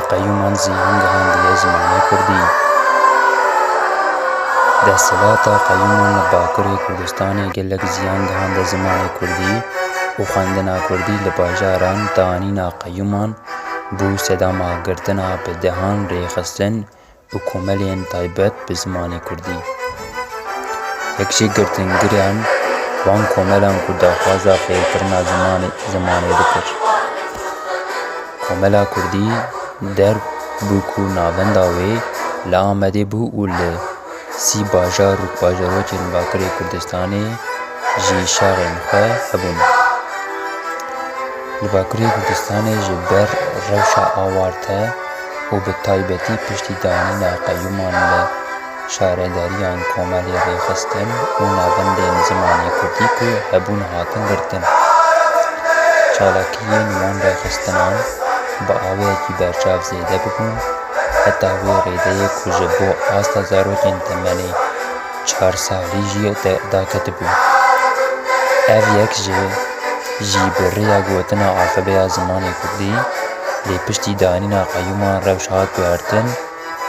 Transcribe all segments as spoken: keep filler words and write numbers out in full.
qeyûman ziyan gihandiye zimanê kurdî. Desthilata qeyûman li Bakurê Kurdistanê gelek ziyan gihande zimanê kurdî û xwendina kurdî li bajaran. Danîna qeyûman bû sedema girtina bi dehan rêxistin û komelên taybet bi zimanê kurdî. Yek ji girtingiran wan komelan ku daxwaza fêrkirina zimanê, zimanê dikir. Komela kurdî der bû ku navenda wê li Amedê bû û li sî bajar û bajarokên Bakurê Kurdistanê jî şaxên xwe hebûn. Li Bakurê Kurdistanê ji ber rewşa awarte û bi taybetî piştî danîna qeyûman li şaredariyan komelê rêxistin û navendên zimanê kurdî ku hebûn hatin girtin. Çalakiyên wan rêxistinan bi awayekî berçav zêde bibûn, heta wê rêdeyê ku ji bo asta zarokên temenê çar salî jî de-, daketibû. Ev yek ji jî bi rêya gotina alfabeya zimanê kurdî, lê piştî danîna qeyûman rewş hat guhertin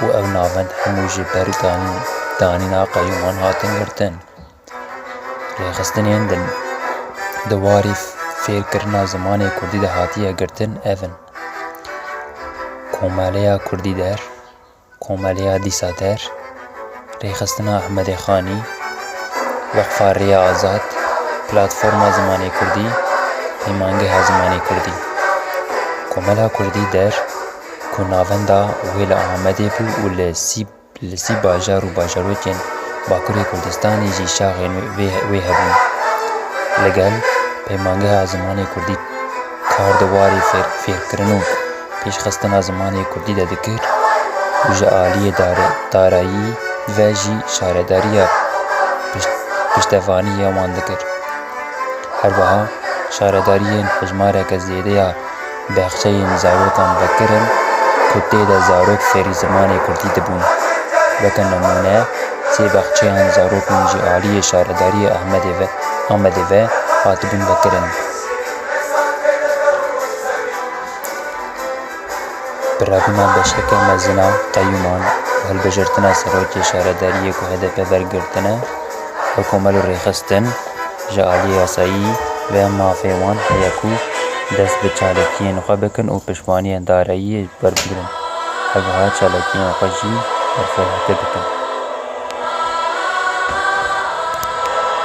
û ev navend hemû ji ber danî-, danîna qeyûman hatin girtin. Rêxistinên di, di warî fêrkirina zimanê kurdî de hatiye girtin ev in: Komeleya Kurdî Der, Komeleya Dîsa Der, Rêxistina Ehmedê Xanî, Weqfa Rêya Azad, Platforma Zimanê Kurdî, Peymangeha Zimanê Kurdî. Komela Kurdî Der ku navenda wê li Amedê bû û li sî, li sî bajar û bajarokên Bakurê Kurdistanê jî şaxên wê, wê hebûn. Li gel Peymangeha Zimanê Kurdî kar di warê fêr, fêrkirin û pêşxistina zimanê kurdî de dikir û ji aliyê dare-, darayî ve jî şaredariya pişt-, piştevaniyê wan dikir. Her wiha şaredariyên hejmareke zêde ya bexçeyên zarokan vekirin ku tê de zarok fêrî zimanê kurdî dibûn. Weke nimûne, sê bexçeyan zarokên ji aliyê şaredariyê Ehmedê ve, Amedê ve hatibûn vekirin. Birevbûna beşeke mezin a qeyûman û hilbijêrtina serokê şaredariyê ku H D P wergirtine, hikûmet û rêxistin ji aliyê yasayî ve mafê wan heye ku dest bi çalakiyên xwe bikin û piştvaniyên darayiyê werbigirin. Her wiha çalakiyên xwe jî berfirehtir bikin.